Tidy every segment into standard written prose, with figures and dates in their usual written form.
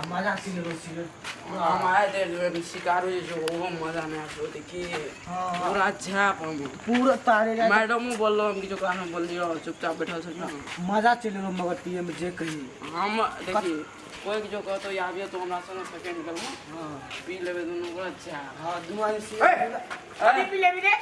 मजा चलि गेलो सिगरेट। हम आए थे शिकारू जे छै ओहो मजा नहि आबै छै कि। हाँ। पूरा झाप हम। पूरा तारे जाय। मैडमो बोललो, हम किछो क्लास में बोललियो, चुपचाप बैठल छल। मजा चलि गेलो मगर पिए में जे कही। हम देखी कोई किछो कहतो आबियो तो हमरा संग सेकंड गेलहुँ। पी लेबै दुनू गोरा झाप। हाँ, दुनू आदमी सिगरेट। कथी पी लेबी रे?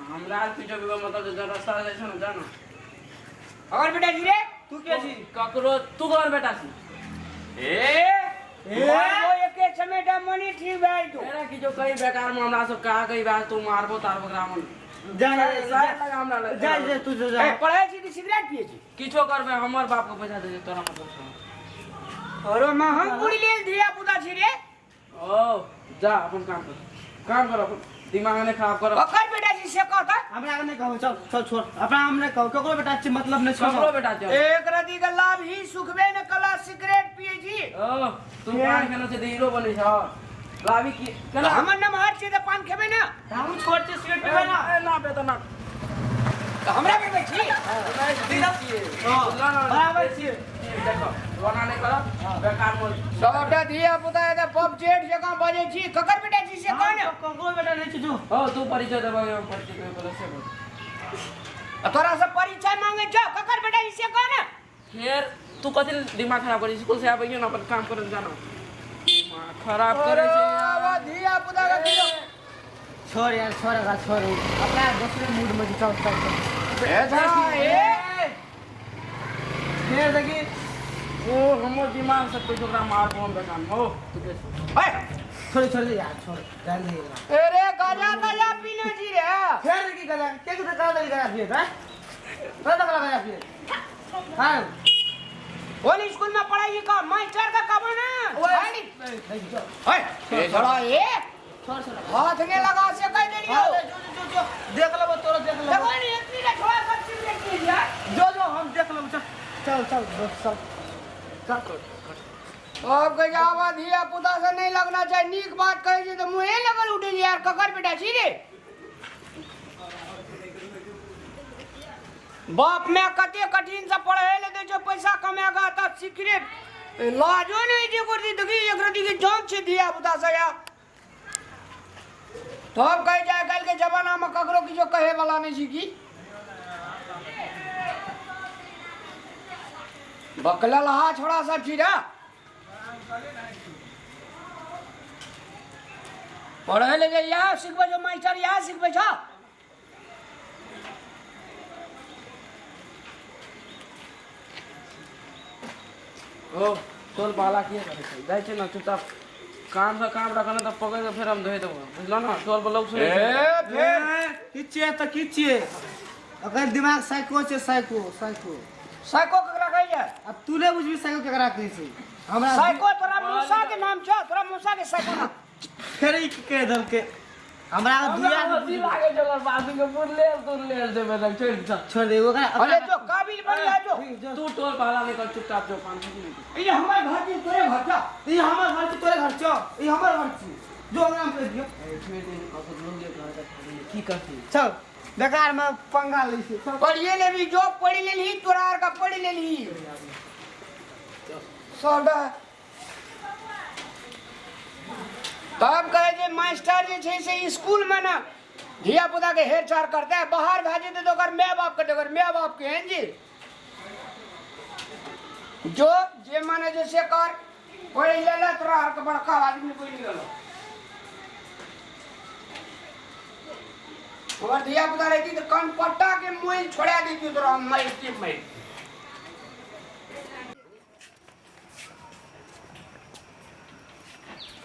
हमरा आर किछो पीबै मतलब जे रास्ता जाइ छै ने, जा ने। अगर बेटा जी रे। तू के छी? ककरो तू ककर बेटा छी? ए वो एके चमेटा मनी ठीक भए जेतौ। मेरा किछो कही बेकार में हमरा सब कहा कही बात तू मारबो तारबो ग्रामन। जा जा जा। लगा हमरा लग। जा जा, तू जा जा। ए, पढ़ै छी कि सिगरेट पिए छी? किछो करबै, हमर बाप के पैसा दे दे, तोरा मतलब छौ। अरे मां, हम पूरी लेल धिया पुता छी रे। ओ जा अपन काम कर, काम कर, अपन दिमाग नहीं खराब कर। ककर बेटा छी से कह त। हमरा के नहीं कहू, चल चल छोड़, अपना हम नहीं कहू ककरो बेटा छी, मतलब नहीं छोड़। ककरो बेटा छै? एक रति के लाभ ही सुखबे न कला सिगरेट पिए छी। ओ तू पान खेलो छै त हीरो बनै छ लाभी की केना? हमर नमहर छी त पान खेबै ना। हम छोड़ छी सिगरेट पीबै ना। ए, ना बेटा ना। त हमरा करबै छी। बराबर छियै। देखो रोना नहीं करब बेकार मोल। सबटा धिया पुता एतऽ पब जेठ जकाँ बजै छी। ककर बेटा छी से कह ने। ककरो बेटा नहीं छी तू। ओ तू परिचय देबै, हम परिचय देबै बोले से बोल। आ तोरा से परिचय मांगे छौ, ककर बेटा छी से कह ने। फेर तू कथी दिमाग खराब करै स्कूल से आबै ना, अपन काम करे जाना, दिमाग खराब करै छै यार। धिया पुता के कियो छोड़ यार, छोड़ एकरा, छोड़, अपना दोसरे मूड में छी, चल चल चल। ए ए फेर देखी। ओ हमर दिमाग से कोई ओकरा मारबो हम बेकार में। ओ तू के ए, छोड़ छोड़ दे यार, छोड़ जान दे एकरा। अरे गाजा ताजा पीने छी रे। फेर देखी गजा के के करा दे गजा पिए हैं, करा दे गजा पिए हां। ओल स्कूल में पढ़ाई का मास्टर का कबो ना। ओए ए ए छोड़ा ए। छोड़ छोड़। हाथ ने लगा से कह देलियो। हाँ, जो जो जो जो देख लेबो तोरा, देख लेबो। देखो ने इतनी रे छोड़ा सब सिगरेट पी लिया। जो जो हम देख लेबो, चल चल चल दोस्त, चल चल। अब के जावा धिया पुता से नहीं लगना चाहिए, नीक बात कहे छी तो मुंहे लगल उठे छै यार। ककर बेटा छी रे? बाप में कते कठिन से पढ़े ले दे छौ, पैसा कमा के तब सिगरेट लाजो नहीं छै कुर्सी देखी एक रति के जान छै धिया पुता से यार। तब कहे जाय काल्हि के जमाना में ककरो किछो कहे वाला नहीं छै की बकलल हा छोड़ा सब छी रे। पढ़े ले जे इएह सिखबै छौ मास्टर, इएह सिखबै छौ। ओ तोर बाला के करे छै जाइ छै ना, चुपचाप काम से काम रखना तऽ पकड़ के फेर हम धोइ देबो, बुझलो ना? टोल पर लोग सुनै छै। ए फेर की छियै तऽ की छियै, ओकर दिमाग साइको छै, साइको साइको। साइको केकरा कहै छै? अब तू नहि बुझबी साइको केकरा कहै छै। हमरा साइको तोरा मौसा के नाम छौ, तोरा मौसा के साइको नाम। फेर ई कहि देलकै हमरा हमरा दुआ। हँसी लागै छै ओकर बात के, बुझले तू ले जेबै तऽ छोड़ि दे। छोड़ दे ओकरा। अरे जो काबिल बन जा जो। तू टोल पहला नहीं कर, चुपचाप जो पान खा नहीं। ई हमर घर छी तोरे घर छौ? ई हमर घर छी तोरे घर छौ? ई हमर घर छी, जो अंगना में कहि दियौ। छोड़ि दे, ककरो लोग जे कहत की करती। चल, बेकार में पंगा लै छै, चल। पढ़िए लेबी जो पढ़ि लेलही, तोरा आर का पढ़ि लेलही सब। तब कहे जे मास्टर जे छै से स्कूल में ना धिया पुता के हेर चार करते हैं, बाहर भए जेतै तऽ ओकर माय बाप के, ओकर माय बाप के हैं जी जो जे माने जे से कर। पढ़ि लेले तोरा आर के बड़का आदमी बनि गेलो। हमर धिया पुता रहती तऽ कनपट्टा के मोइल छोड़ा दैतियौ तोरा हम, मारिते मारि।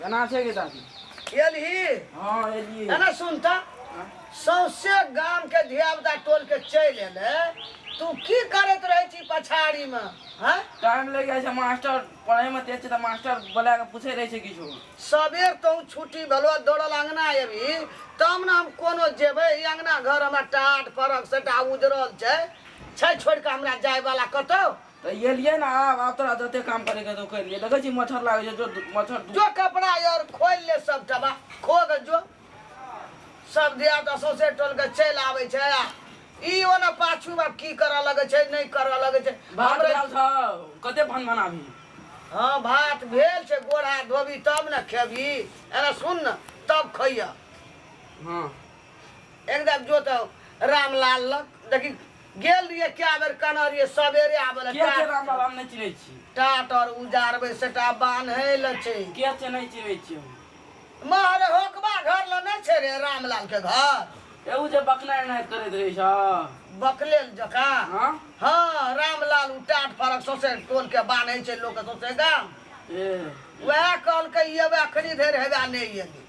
केना छै गे दादी? एलही? हाँ एलियै। एना सुन त, सौंसे गाम के धिया पुता टोल के चलि एलै, तू की करैत रहै छी पछाड़ी में? हैं? टाइम लागि जाइ छै, मास्टर पढ़ै मे तेज छै तऽ मास्टर बोला के पूछै रहै छै किछु। सबेर तों छुट्टी भेलो दौड़ल अंगना एबही तब ने हम कोनो जेबै। ई अंगना घर हमरा टाट फरक सबटा उजरल छै, छै छोड़ि कऽ हमरा जाय वाला कतौ? तऽ एलियै ने, आब आब तोरा जते काम करे के तो कर लिए। देखै छी मच्छर लागै छै, जो मच्छर जो कपड़ा यार खोल ले सबटा, बा खो के जो सब दिया तऽ सौंसे टोल के चलि आबै छै आ ई ओना पाछू मे की करऽ लगै छै, नहि करऽ लगै छै। भात हमरे भेल छौ, कते भन भनाबी। हाँ भात भेल छै, गोड़ हाथ धोबी तब ने खेबी। एना सुन ने, तब खैया। हाँ। एकदम जो तो रामलाल लग देखी गेल रहिए क्या बेर कहने रहिए सवेरे आबे लए। के छै टाट रामलाल? हम नहि चिन्है छी। टाट और उजारबै सेटा बान्है लए छै। के छै? नहि चिन्है छी हम। महरे होकबा घर लए नहि छै रे रामलाल के घर। ए उ जे बकनाइ नाइ करैत रहै छ। बकलेल जकाँ। हाँ। हाँ, रामलाल उ टाट फरक सौंसे टोल के बान्है छै लोक के सौंसे गाम। ए वएह कहलकै एबै, अखनी धरि हेबा नहि एली।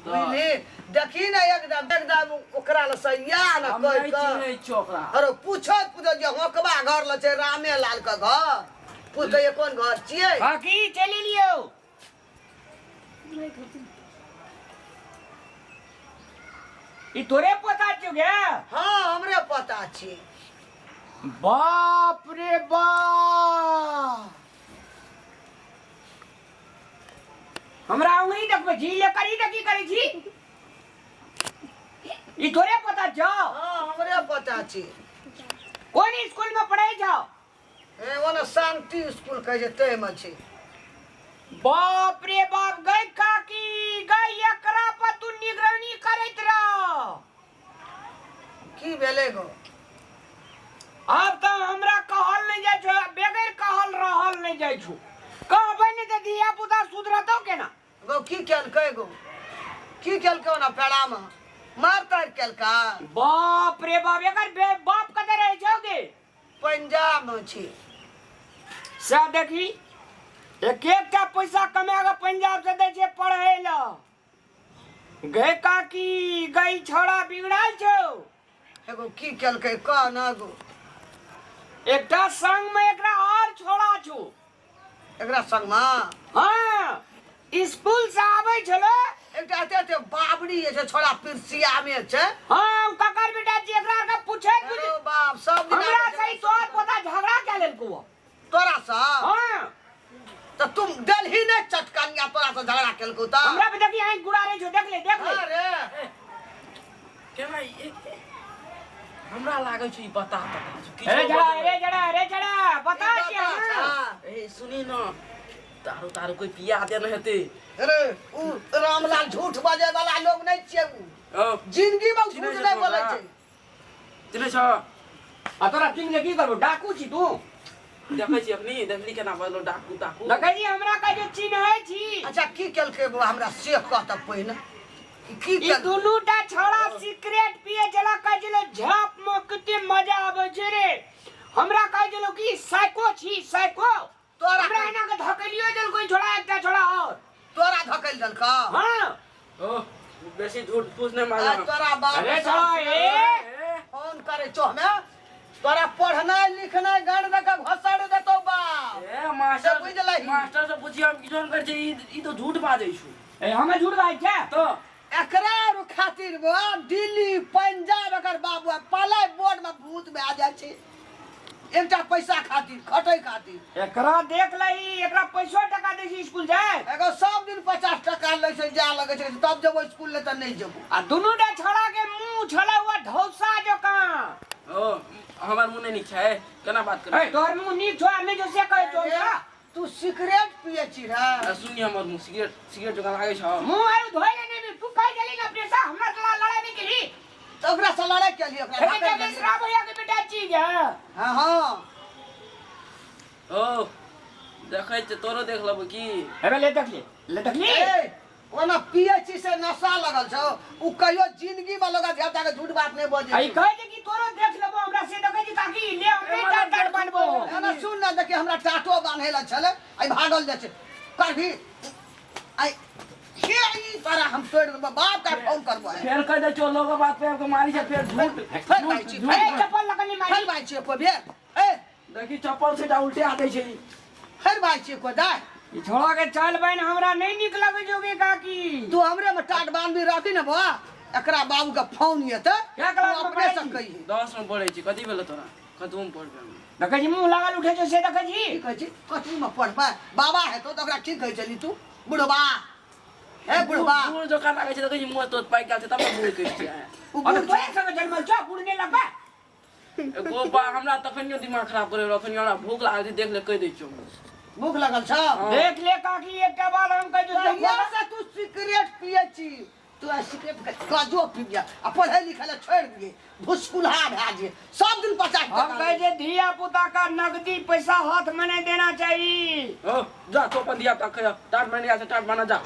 बुझली, देखी ने एकदम एकदम ओकरा लए सैया ने हम कहि नहि कऽ। चिन्है छियौ ओकरा। अरे पूछत पूछत जे होकबा घर लए छै रामे लाल के घर, पूछतै ये कोन घर छियै। काकी चलि लियौ। ई तोरे पता छौ गे? हाँ, हमरे पता छी। बाप रे बाप, हमरा उंगली देखबै छी ले करी तऽ की करै छी? ई तोरे पता छौ? हाँ, हमरे पता छी। कोन स्कूल में पढ़ै छौ? ए ओने शांति स्कूल कहै छै ताहिमे छै। बाप रे बाप, गई काकी गई, एकरा पर तू निगरानी करैत रह। की भेलै गो? आब तऽ हमरा कहल नहि जाइ छौ, बगैर कहल रहल नहि जाइ छौ। कहबै नहि तऽ धिया पुता सुधरतौ केना? गो की केलकै गो? की केलकै ओना पेड़ामे मार तार केलका? बाप रे बाप, एकर बाप कतऽ रहै छौ गे? पंजाब में छी। सएह देखी, एक एकटा पैसा कमा कऽ पंजाब से दै छै पढ़ै लए। गै काकी गई, छौड़ा बिगड़ल छौ। एगो की केलकै कह न गो। एकटा संग में एकरा और छोड़ा छौ। एकरा संग में? हाँ, स्कूल से आबै छलै। एकटा एते एते बाबरी जे छै छोड़ा पिरसिया में छै। हाँ, ककर बेटा छी एकरा आर के पूछे? अरे बाप, सब दिन हमरा आबै छै। से तोर पोता झगड़ा क्या लेलको? तोरा से? हाँ। तऽ तुम देलही नहि चटकनिया, तोरा से झगड़ा केलको तऽ? हमरा पे देखी आँखि गुड़ा रहे छौ, देख ले देख ले। अरे केना हमरा लागै छै ई बता तता छै किछो। अरे जड़ा, बजबै। अरे जड़ा, अरे जड़ा, बता ई छियै बता ना। छा। ए सुनी न, तारू तारू कोई पिया देने हेतै। अरे उ रामलाल झूठ बजे वाला लोग नहीं छियै उ। ओ जिंदगी में उ चिन्है झूठ छै नहीं तू बोलै ओकरा? छै। चिन्है छ? आ तोरा चिन्ह के की करबो, डाकू छी तू? देखै छी अखनी, देखली केना बजलो डाकू ताकू। देखै छी, हमरा कहै छै चिन्है छी। अच्छा, की केलकै बौआ, हमरा से कह तऽ पहिने ई की ई केलकै? दुनू टा छौड़ा सिगरेट पिए छला, कहै छलै झाप में कते मजा आबै छै रे। हमरा कहै छलो कि साइको छी साइको। तोरा हमरा एना के धकेलियो देलको ई छोड़ा, एकटा छोड़ा और। तोरा धकेल देलकौ? हाँ। ओ बेसी झूठ फूस नहि आज मारना। तोरा बाप अरे छोड़ा ए। फोन करे छौ हमे, तोरा पढ़नाइ लिखनाइ गण दऽ के घोसड़ देतौ बाप। ए मास्टर से बुझलही। मास्टर से पुछियो, हम किछो नहि करै छी। ई तो झूठ बाजै छौ। ए हमे झूठ बाजै छै? तो एकरा आर खातिर बा दिल्ली पंजाब एकर बाबू पलाय बोर्ड में भूत में आ जाइ छै एकटा पैसा खातिर, खटै खातिर। एकरा देख लही, एकरा पैसो टका दै छै स्कूल जाय। एगो सब दिन 50 टका लै छै, जाय लगै छै तब जेबो स्कूल, ले तऽ नहि जेबो। आ दुनू टा छोड़ा के मुंह छला हुआ ढौसा जकाँ। ओ हमर मुँह नहि नीक छै? केना बात करै ए छी? तोहर मुंह नीक छौ आ नहि छौ से कहै छौ हमरा? तू सिगरेट पिए छी रे? आ सुनिए, हमर मुँह सिगरेट सिगरेट जकाँ लागै छौ? मुंह आरु धोइ ले नहि, तू कहै छली ने अपने से हमरा तोरा लड़ाई नहि केली। तऽ ओकरा से लड़ाई केली ओकरा हे धकेल देलियै। जगेशरा भैया के बेटा छी गे। हाँ हाँ। ओ देखै छियै, तोरो देख लेबौ की? हेबे ले देख ले, ले देख ले। ए ओना पिए छी से नशा लगल छौ, उ कहियो जिंदगी में लोग धिया के झूठ बात नहीं बजै आई छै। कहै छै कि तोरो देख लेबो हमरा से, देखै छी काकी, ले हम नहि टाट टाट बनबो। एना सुन ना, देखी हमरा टाटो बान्है लए छलै, आई भागल जाइ छै करभी आई हे ई तोरा हम तोड़ि देबो बाप का फोन करबो है। फेर कहि दै छियौ, लोग बात पे आबि कऽ मारी छै फेर झूठ। फेर भाइ छी। ए चप्पल लगनी मारी। फेर भाइ छी को भेल ए। देखी, चप्पल से उल्टे आ दै छै ई। फेर भाइ छी को दाय। ई छोड़ा के चाल बहन हमरा नहीं नीक लगै छौ गे काकी। तू हमरे में टाट बान्हबी रहती ने बौआ, एकरा बाबू के फोन एतै क्या क्लास तू में अपने पढ़ै से छी? कहिहे। 10 में पढ़ै छी, कथी भेलै तोरा? कतबो में पढ़बै हम। देखै छी मुंह लागल उठै छौ से, देखै छी? की कहै छी, कथी में पढ़बै? बाबा हेतौ तऽ ओकरा की कहै छली तू? बुढ़बा हे बुढ़बा। बूढ़ जकाँ लागै छै? देखै छी मुँह तोर पाकि गेल छै तब ने बूढ़ कहै छियै। उ अरे बूढ़ तोरे छै। संगे जनमल छौ, बूढ़ नहि लगबै? एगो बा हमरा तखनियो दिमाग खराब करे, अखनियो हमरा भूख लागल छै, देख ले, कहि दै छियौ। भूख लगल छौ? देख ले काकी, एकटा बात हम कहि दू। कहिया से तू सिगरेट पिए छी? तू आ सिगरेट के गजो पीबिया आ पढ़े लिखे ला छोड़ि दिए, भुसकुलहा भए जे सब दिन 50 हम टका। कहै छै धिया पुता का नगदी पैसा हाथ में नहीं देना चाहिए। ओ जा, तो अपन धिया पुता खैया, टाट बन जा, टाट बना जा।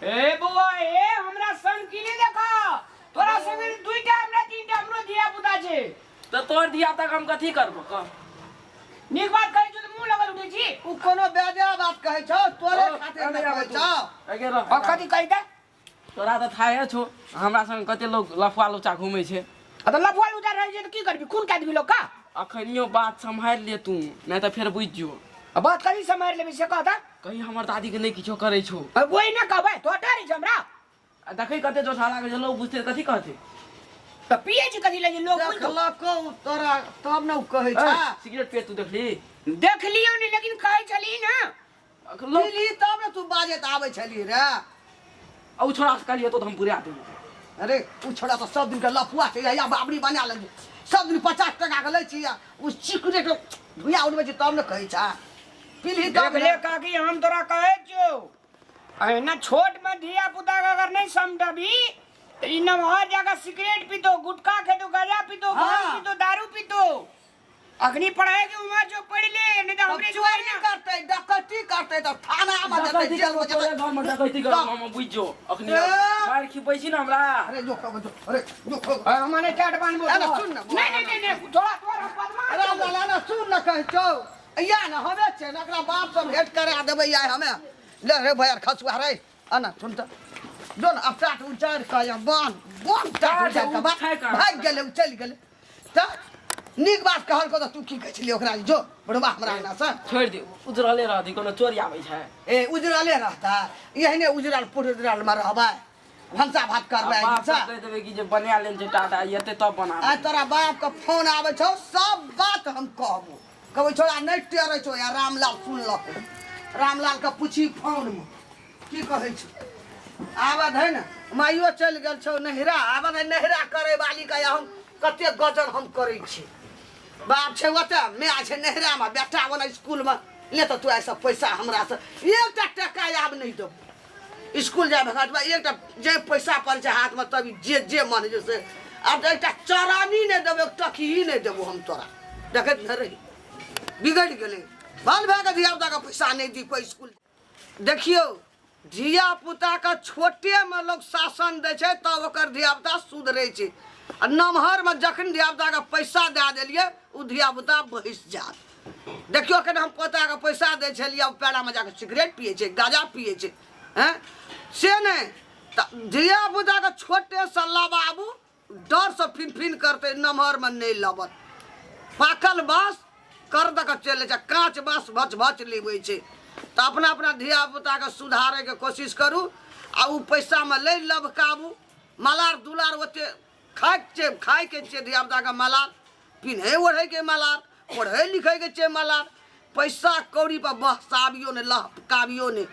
ए बौआ, ए हमरा संग की नहीं देखा, तोरा संग दुईटा हमरा तीनटा हमरो धिया पुता छै। तऽ तोहर धिया पुता के हम कथी करबो कह? नीक बात कहै छी तऽ मुँह लगल उठै छी। उ कोनो बेजा बात कहै छौ तोरे खातिर नहि कहै छौ। आगे रह। आ कथी कहि दे? तोरा तऽ थाहे छौ, हमरा संग कते लोग लफुआ लोचा घूमै छै। आ तऽ लफुआ लुचा रहै छै तऽ की करबी, खून कए देबी लोक का? अखनियो बात सम्हारि ले तू, नहि तऽ फेर बुझि जो। आ बात कथी सम्हारि लेबी से कह तऽ। कही हमर दादी के नहि किछो करै छौ। आ ओहि ने कहबै, तोरा डर छै हमरा? आ देखै कते जोशा लागै छै, लोग बुझतै तऽ कथी कहतै? तऽ पियै छी कथी लए जे लोग बुझतौ? देखलकौ तोरा तब ने उ कहै ए, छै। सिगरेट पिए तू देखली? देखलियौ ने, लेकिन कहै छली ने। लोग पीली तब ने तू बाजैत आबै छली रे। आ उ छोड़ा से कहलियै तो तऽ हम पुरा देबौ। अरे उ छोड़ा तऽ सब दिन के लफुआ छै, या बाबरी बना ले, सब दिन 50 टका के लै छी आ उ सिगरेट धुइया उड़बै छै तब ने कहै छै। पीली तब देख ले ने। काकी, हम तोरा कहै छियौ, एहिना छोट में धिया पुता के अगर नहीं समझबी तऽ ई नमहर जाकर सिगरेट पीतो, गुटखा खेतो, गांजा पीतो, भांग पीतो, दारू पीतो। अखनी पढ़ाई के उम्र जो पढ़ ले, नहीं तो तब हमरे जुआई चोरी ना करतै, डकैती करतै तऽ थाना मे जेतै, डकैती जेल मे करबो तोरे जेतै। घर में, डकैती करबो हम, बुझि जो अखनी। ए! मारि खिबै छी ने हमरा। अरे जो खो जो, अरे जो खो। अरे हमारे चाट बांधबो। अरे सुन ना। नहीं नहीं नहीं नहीं, थोड़ा थोड़ा हम बदमाश। अरे लाला ना, सुन ना, कहै छौ या ना, हमे छै ने एकरा बाप सब भेंट करा देबै आइ हमे। ले रे भैया खसुआ रे, आना सुन तऽ जो ने, अब टाट उचारि कऽ या बान्ह बान्ह टाट उचारि कऽ छै कहाँ? भागि गेलै उ, चलि गेलै। तऽ नीक बात कहलकौ तऽ तू की कहै छलियै ओकरा? जो बुढ़बा हमरा अंगना से। छोड़ि दे, उजरले रह दी, कोनो चोरी आबै छै? ए उजरले रहता, एहने उजरल पुजरल मे रहबै, भनसा भात करबै। बाप से कहि देबै कि जे बना लेने छै टाटा, एतै तब बना। आइ तोरा बाप के फोन आबै छौ, सब बात हम कहबो, कहबै छोड़ा नहि टेरै छौ। या रामलाल सुनलक, रामलाल के पूछी फोन मे की कहै छौ। आबऽ धै ने, माइयो चलि गेल छौ नहिरा, आबऽ धै नहिरा करै वाली के हम कते गजन हम करै छी। बाप छै ओतऽ, माय छै नहिरामे, बेटा ओना स्कूलमे। ले तऽ तू आइ सब पैसा हमरा से एकटा टका आब नहि देबो। स्कूल जाय भगत एकटा जे पैसा पड़ै छै हाथमे तब जे जे मन होइ छै से। आब तऽ एकटा चरानी नहि देबो, एक टकही नहि देबो हम तोरा। देखैत नहि रही बिगड़ि गेलै, भल भए कऽ धियापुताके पैसा नहि दी कोइ स्कूल। देखियौ, धियापुताके छोटेमे लोक शासन दै छै तब ओकर धियापुता सुधरै छै, आ नमहरमे जखन धियापुताके पैसा दए देलियै ओ धियापुता बहसि जायत। देखियौ, एखन हम पोताके पैसा दै छलियै, ओ पेड़ामे जाकऽ सिगरेट पियै छै, गाँजा पियै छै। हँ से नहि तऽ धियापुताके छोटेसँ लबाबू, डरसँ फिन फिन करतै, नमहरमे नहि लबत। पाकल बाँस कर दऽ कऽ चलि जाइ छै, काँच बाँस भच भच लिबै छै। तऽ अपना अपना धियापुताके सुधारैके कोशिश करू आ ओ पैसामे लै लभकाबू। मलार दुलार ओते खाइके छै, खाइके छै धियापुताके मलार, पिन्है ओढ़ैके मलार, पढ़ै लिखैके छै मलार। पैसा कौड़ी पर बहसाबियौ नहि, लहकाबियौ नहि।